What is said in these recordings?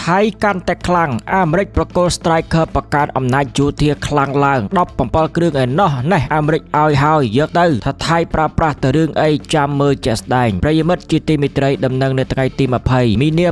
ថៃកាន់តែខ្លាំងអាមេរិកប្រគល់ Stryker បង្កើនអំណាចយោធាខ្លាំងឡើង17គ្រឿងឯណោះណេះអាមេរិកឲ្យហើយយកទៅថាថៃប្រើប្រាស់ទៅរឿងអីចាំមើលជាក់ស្ដែងប្រិយមិត្តជាទីមេត្រីដំណឹងនៅថ្ងៃទី20មីនា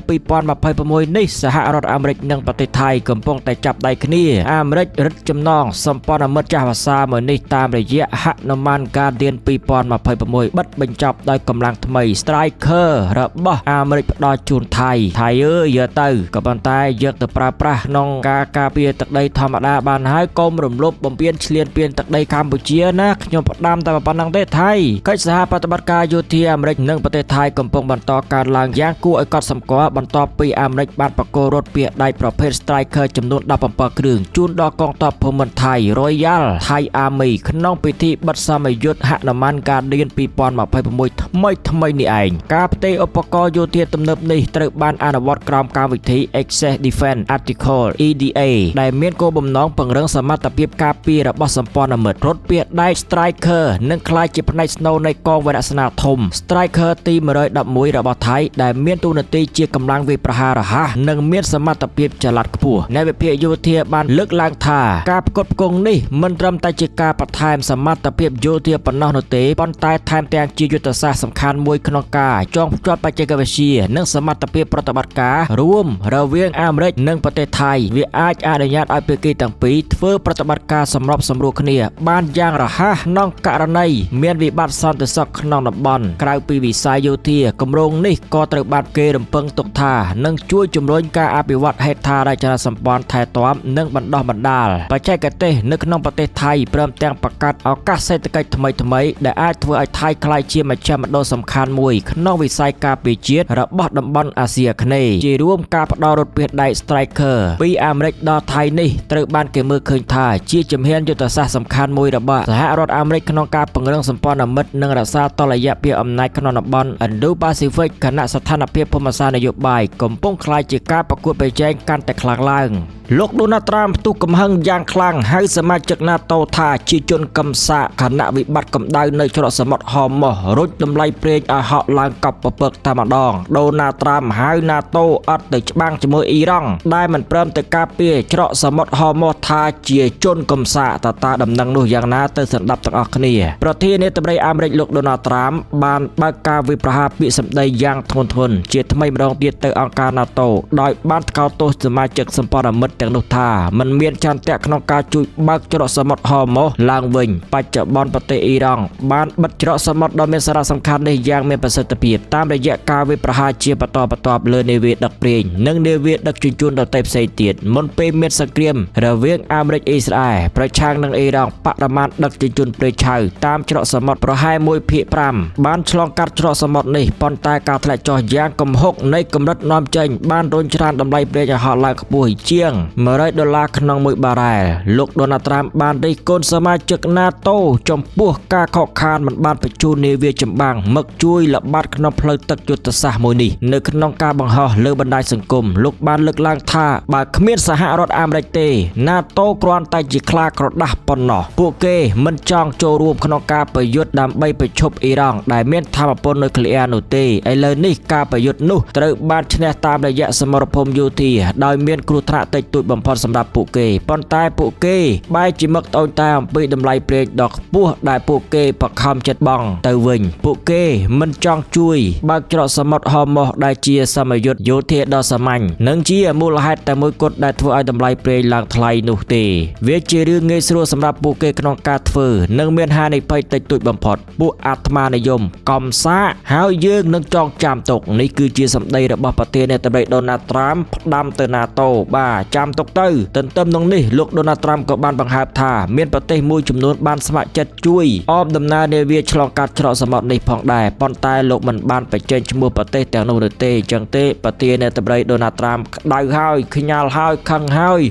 2026នេះសហរដ្ឋអាមេរិកនិងប្រទេសថៃកំពុងតែចាប់ដៃគ្នាអាមេរិករឹតចំណងសម្ព័ន្ធមិត្តចាស់វស្សាមួយនេះតាមរយៈហនុមាន Guardian 2026បិទបញ្ចប់ដោយកម្លាំងថ្មី Stryker របស់អាមេរិកផ្ដល់ជូនថៃថៃអើយយកទៅក៏ប៉ុន្តែយកទៅប្រើប្រាស់ក្នុងការការពារទឹកដីធម្មតាបានហើយកុំរំលោភបំពានឈ្លានពានទឹកដីកម្ពុជាណាខ្ញុំផ្ដាំតែប៉ុណ្ណឹងទេថៃកិច្ចសហប្រតិបត្តិការយោធាអាមេរិកនិងប្រទេសថៃកំពុងបន្តកើនឡើងយ៉ាងគួរឲ្យកត់សម្គាល់បន្ទាប់ពីអាមេរិកបានប្រគល់រថពាសដែកប្រភេទ Stryker ចំនួន17គ្រឿងជូនដល់កងទ័ពភូមិន្ទថៃ Royal Thai Army ក្នុងពិធីបិទសមយុទ្ធហនុមាន Guardian 2026ថ្មីថ្មីនេះឯងការផ្ទេរឧបករណ៍យោធាទំនើបនេះត្រូវបានអនុវត្តក្រោមកម្មវិធី Excess Defense Article EDA ដែលមានគោលបំណងពង្រឹងសមត្ថភាពការពាររបស់សម្ព័ន្ធមិត្តរថពាសដែក Stryker នឹងក្លាយជាផ្នែកស្នូលនៃកងវរសេនាធំ Stryker ទី111របស់ថៃដែលមានតួនាទីជាកម្លាំងវាយប្រហាររហ័សនិងមានសមត្ថភាពចល័តខ្ពស់អ្នកវិភាគយោធាបានលើកឡើងថាការផ្គត់ផ្គង់នេះមិនត្រឹមតែជាការបន្ថែមសមត្ថភាពយោធាប៉ុណ្ណោះនោះទេប៉ុន្តែថែមទាំងជាយុទ្ធសាស្ត្រសំខាន់មួយក្នុងការចងភ្ជាប់បច្ចេកវិទ្យានិងសមត្ថភាពប្រតិបត្តិការរួមរវាងអាមេរិកនិងប្រទេសថៃវាអាចអនុញ្ញាតឲ្យភាគីទាំងពីរធ្វើប្រតិបត្តិការសម្របសម្រួលគ្នាបានយ៉ាងរហ័សក្នុងករណីមានវិបត្តិសន្តិសុខក្នុងតំបន់ក្រៅពីវិស័យយោធាគម្រោងនេះក៏ត្រូវបានគេរំពឹងទុកថានឹងជួយជំរុញការអភិវឌ្ឍហេដ្ឋារចនាសម្ព័ន្ធថែទាំនិងបណ្ដុះបណ្ដាលបច្ចេកទេសនៅក្នុងប្រទេសថៃព្រមទាំងបង្កើតឱកាសសេដ្ឋកិច្ចថ្មីៗដែលអាចធ្វើឲ្យថៃក្លាយជាមជ្ឈមណ្ឌលសំខាន់មួយក្នុងវិស័យការពារជាតិរបស់តំបន់អាស៊ីអាគ្នេយ៍ជារួមការផ្ដល់រថពាសដែក Stryker ពីអាមេរិកដល់ថៃនេះត្រូវបានគេមើលឃើញថាជាជំហានយុទ្ធសាស្ត្រសំខាន់មួយរបស់សហរដ្ឋអាមេរិកក្នុងការពង្រឹងសម្ព័ន្ធមិត្តនិងរក្សាតុល្យភាពអំណាចក្នុងតំបន់ Indo-Pacific ខណៈស្ថានភាពភូមិសាស្ត្រនយោបាយកំពុងក្លាយជាការប្រកួតប្រជែងកាន់តែខ្លាំងឡើងលោកដូណាល់ត្រាំផ្ទុះកំហឹងយ៉ាងខ្លាំងហៅសមាជិក NATO ថាជាជនកំសាកខណៈវិបត្តិកម្ដៅនៅច្រកសមុទ្រហមោះរុចតម្លៃប្រេងឲ្យហក់ឡើងកប់ពពកតែម្ដងដូណាល់ត្រាំហៅ NATO អត់ទៅច្បាំងជាមួយអ៊ីរ៉ង់ដែលមិនព្រមទៅការពារច្រកសមុទ្រហមោះថាជាជនកំសាកតើតាដំណឹងនោះយ៉ាងណាទៅស្ដាប់ទាំងអស់គ្នាប្រធានាធិបតីអាមេរិកលោកដូណាល់ត្រាំបានបើកការវិប្រហារពាក្យសម្ដីយ៉ាងធ្ងន់ធ្ងរជាថ្មីម្ដងទៀតទៅអង្គការ NATO ដោយបានថ្កោលទោសសមាជិកសម្ព័ន្ធមិត្តទាំងនោះថាមិនមានឆន្ទៈក្នុងការជួយបើកច្រកសមុទ្រហមោះឡើងវិញបច្ចុប្បន្នប្រទេសអ៊ីរ៉ង់បានបិទច្រកសមុទ្រដ៏មានសារៈសំខាន់នេះយ៉ាងមានប្រសិទ្ធភាពតាមរយៈការវាយប្រហារជាបន្តបន្ទាប់លើនាវាដឹកប្រេងនិងនាវាដឹកជញ្ជូនដទៃផ្សេងទៀតមុនពេលមានសង្គ្រាមរវាងអាមេរិកអ៊ីស្រាអែលប្រឆាំងនឹងអ៊ីរ៉ង់បរិមាណដឹកជញ្ជូនប្រេងឆៅតាមច្រកសមុទ្រប្រហែល1ភាគ5បានឆ្លងកាត់ច្រកសមុទ្រនេះប៉ុន្តែការធ្លាក់ចុះយ៉ាងគំហុកនៃកម្រិតនាំចេញបានរុញច្រានតម្លៃប្រេងឲ្យហក់ឡើងខ្ពស់ជាង100ដុល្លារក្នុងមួយបារ៉ែលលោកដូណាល់ត្រាំបានរិះគន់សមាជិក NATO ចំពោះការខកខានមិនបានបញ្ជូននាវាចម្បាំងមកជួយល្បាតក្នុងផ្លូវទឹកយុទ្ធសាស្ត្រមួយនេះនៅក្នុងការបង្ហោះលើបណ្ដាញសង្គមលោកបានលើកឡើងថាបើគ្មានសហរដ្ឋអាមេរិកទេ NATO គ្រាន់តែជាខ្លាក្រដាស់ប៉ុណ្ណោះពួកគេមិនចង់ចូលរួមក្នុងការប្រយុទ្ធដើម្បីប្រឈប់អ៊ីរ៉ង់ដែលមានធម៌ពលនុយក្លេអ៊ែរនោះទេឥឡូវនេះការប្រយុទ្ធនោះត្រូវបានឈ្នះតាមរយៈសមរភូមិយោធាដោយមានគ្រោះថ្នាក់តិចតួចបំផុតសម្រាប់ពួកគេប៉ុន្តែពួកគេបែរជាមកត្អូញតែអំពីតម្លៃប្រេងដ៏ខ្ពស់ដែលពួកគេបខំចិត្តបង់ទៅវិញពួកគេមិនចង់ជួយបើកច្រកសមុទ្រហមោះដែលជាសមយុទ្ធយោធាដ៏សាមញ្ញនិងជាមូលហេតុតែមួយគត់ដែលធ្វើឲ្យតម្លៃប្រេងឡើងថ្លៃនោះទេវាជារឿងងាយស្រួលសម្រាប់ពួកគេក្នុងការធ្វើនិងមានហានិភ័យតិចតួចបំផុតពួកអាត្មានិយមកំសាកហើយយើងនឹងចងចាំទុកនេះគឺជាសម្ដីរបស់ប្រធានាធិបតីដូណាល់ត្រាំផ្ដាំទៅ NATO បាទចាំទុកទៅទន្ទឹមនឹងនេះលោកដូណាល់ត្រាំក៏បានបង្ហើបថាមានប្រទេសមួយចំនួនបានស្ម័គ្រចិត្តជួយអមដំណើរនាវាឆ្លងកាត់ច្រកសមុទ្រនេះផងដែរប៉ុន្តែលោកមិនបានបញ្ចេញឈ្មោះប្រទេសទាំងនោះនោះទេអញ្ចឹងទេប្រធានាធិបតីដូណាល់ត្រាំក្តៅហើយខ្ញាល់ហើយខឹងហើយ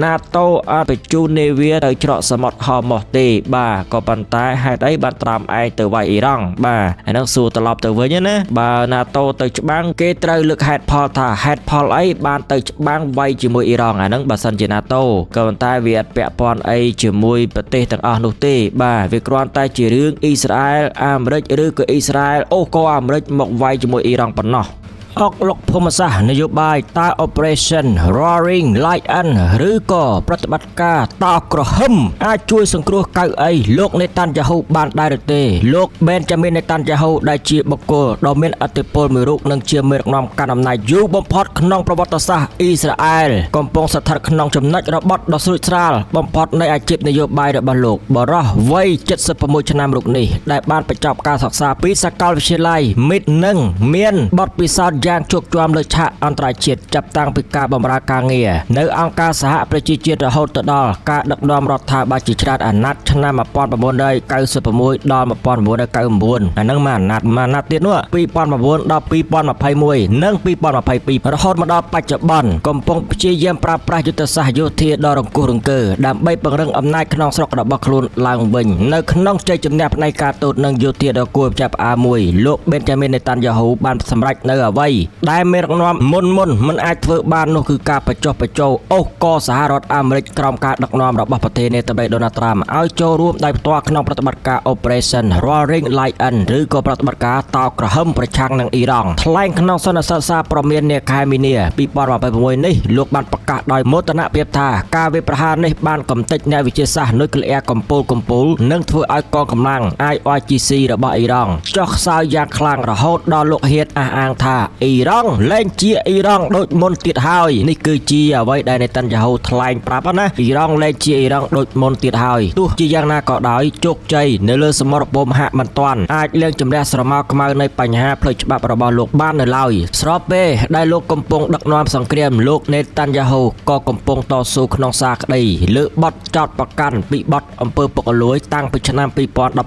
NATO អត់បញ្ជូននាវាទៅច្រកសមុទ្រហមោះទេបាទក៏ប៉ុន្តែហេតុអីបានត្រាំឯងទៅវាយអ៊ីរ៉ង់បាទអាហ្នឹងសួរត្រឡប់ទៅវិញណាបើ NATO ទៅច្បាំងគេត្រូវលើកហេតុផលថាហេតុផលអីបានទៅច្បាំងវាយជាមួយអ៊ីរ៉ង់អាហ្នឹងបើសិនជា NATO ក៏ប៉ុន្តែវាអត់ពាក់ព័ន្ធអីជាមួយប្រទេសទាំងអស់នោះទេបាទវាគ្រាន់តែជារឿងអ៊ីស្រាអែលអាមេរិកឬក៏អ៊ីស្រាអែលអូសក៏អាមេរិកមកវាយជាមួយអ៊ីរ៉ង់ប៉ុណ្ណោះ។ អុកលុកភូមិសាស្ត្រនយោបាយតើ Operation Roaring Lion ឬក៏ប្រតិបត្តិការតោក្រហឹមអាចជួយសង្គ្រោះកៅអីលោកនេតាន់យ៉ាហ៊ូបានដែរឬទេលោកបេនចាមីននេតាន់យ៉ាហ៊ូដែលជាបុគ្គលដ៏មានឥទ្ធិពលមួយរូបនិងជាមេដឹកនាំកាន់អំណាចយូរបំផុតក្នុងប្រវត្តិសាស្ត្រអ៊ីស្រាអែលកំពុងស្ថិតក្នុងចំណុចរបត់ដ៏ស្រួចស្រាលបំផុតនៃអាជីពនយោបាយរបស់លោកបរិះវ័យ76ឆ្នាំរូបនេះដែលបានបញ្ចប់ការសិក្សាពីសាកលវិទ្យាល័យមីតនិងមានបទពិសោធន៍យ៉ាងជោគជាំលើឆាកអន្តរជាតិចាប់តាំងពីការបម្រើការងារនៅអង្គការសហប្រជាជាតិរហូតទៅដល់ការដឹកនាំរដ្ឋាភិបាលជាច្រើនអាណត្តិឆ្នាំ1996ដល់1999អាហ្នឹងមួយអាណត្តិមួយអាណត្តិទៀតនោះ2009ដល់2021និង2022រហូតមកដល់បច្ចុប្បន្នកំពុងព្យាយាមប្រើប្រាស់យុទ្ធសាស្ត្រយោធាដ៏រង្គោះរង្គើដើម្បីពង្រឹងអំណាចក្នុងស្រុករបស់ខ្លួនឡើងវិញនៅក្នុងជ័យជំនះផ្នែកការទូតនិងយោធាដ៏គួរឲ្យចាប់ផ្អើលមួយលោកបេនចាមីននេតាន់យ៉ាហ៊ូបានសម្រេចនៅអ្វីដែលមេដឹកនាំមុនមុនមិនអាចធ្វើបាននោះគឺការបញ្ចុះបញ្ចូលអូសកសហរដ្ឋអាមេរិកក្រោមការដឹកនាំរបស់ប្រធានាធិបតីដូណាល់ត្រាំឲ្យចូលរួមដោយផ្ទាល់ក្នុងប្រតិបត្តិការ Operation Roaring Lion ឬក៏ប្រតិបត្តិការតោក្រហមប្រឆាំងនឹងអ៊ីរ៉ង់ថ្លែងក្នុងសន្និសីទសារព័ត៌មាននាខែមីនា2026នេះលោកបានប្រកាសដោយមោទនភាពថាការវាយប្រហារនេះបានកំទេចអ្នកវិទ្យាសាស្ត្រនុយក្លេអ៊ែរកំពូលកំពូលនិងធ្វើឲ្យកងកម្លាំង IRGC របស់អ៊ីរ៉ង់ចុះខ្សោយយ៉ាងខ្លាំងរហូតដល់លោកហ៊ានអះអាងថាអ៊ីរ៉ង់លែងជាអ៊ីរ៉ង់ដូចមុនទៀតហើយនេះគឺជាអ្វីដែលនេតាន់យ៉ាហ៊ូថ្លែងប្រាប់ណាអ៊ីរ៉ង់លែងជាអ៊ីរ៉ង់ដូចមុនទៀតហើយទោះជាយ៉ាងណាក៏ដោយជោគជ័យនៅលើសមរភូមិហាក់មិនទាន់អាចលែងជំរះស្រមោលខ្មៅនៃបញ្ហាផ្លូវច្បាប់របស់លោកបាននៅឡើយស្របពេលដែលលោកកំពុងដឹកនាំសង្គ្រាមលោកនេតាន់យ៉ាហ៊ូក៏កំពុងតស៊ូក្នុងសារក្តីលើបទចោទប្រកាន់ពីបទអំពើពុករលួយតាំងពីឆ្នាំ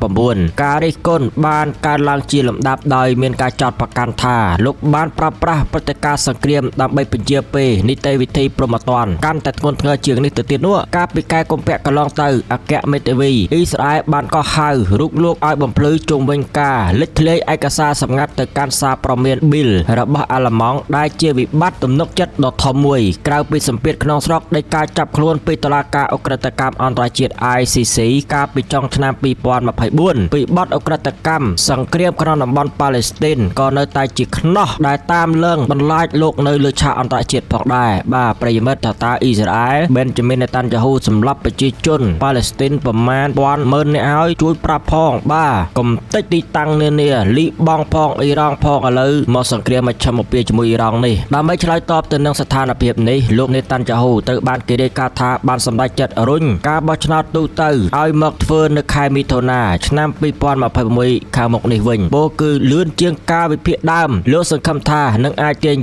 2019ការរិះគន់បានកើនឡើងជាលំដាប់ដោយមានការចោទប្រកាន់ថាលោកបានប្រើប្រាស់ព្រឹត្តិការណ៍សង្គ្រាមដើម្បីពន្យាពេលនីតិវិធីព្រហ្មទណ្ឌកាន់តែធ្ងន់ធ្ងរជាងនេះទៅទៀតនោះកាលពីខែកុម្ភៈកន្លងទៅអគ្គមេធាវីអ៊ីស្រាអែលបានកោះហៅរូបលោកឲ្យបំភ្លឺជុំវិញការលេចធ្លាយឯកសារសម្ងាត់ទៅកាន់សារព័ត៌មាន Bill របស់អាល្លឺម៉ង់ដែលជាវិបត្តិទំនុកចិត្តដ៏ធំមួយក្រៅពីសម្ពាធក្នុងស្រុកនៃការចាប់ខ្លួនពីតុលាការឧក្រិដ្ឋកម្មអន្តរជាតិ ICC កាលពីចុងឆ្នាំ2024ពីបទឧក្រិដ្ឋកម្មសង្គ្រាមក្នុងតំបន់ប៉ាឡេស្ទីនក៏នៅតែជាខ្នោះដែលតាមលើងបន្លាចលោកនៅលើឆាកអន្តរជាតិផងដែរបាទប្រិយមិត្តថាតើអ៊ីស្រាអែលបេនចាមីននេតាន់យ៉ាហ៊ូសម្លាប់ប្រជាជនប៉ាឡេស្ទីនប្រមាណពាន់ម៉ឺននាក់ហើយជួយប្រាប់ផងបាទកំតិចទីតាំងនានាលីបង់ផងអ៊ីរ៉ង់ផងឥឡូវមកសង្គ្រាមមជ្ឈមពាជាមួយអ៊ីរ៉ង់នេះដើម្បីឆ្លើយតបទៅនឹងស្ថានភាពនេះលោកនេតាន់យ៉ាហ៊ូត្រូវបានគេរាយការណ៍ថាបានសម្រេចចិត្តរុញការបោះឆ្នោតទូទៅឲ្យមកធ្វើនៅខែមិថុនាឆ្នាំ2026ខាងមុខនេះវិញពោលគឺលឿនជាងការវិភាគដើមលោកសង្ឃឹមថានឹងអាចទាញ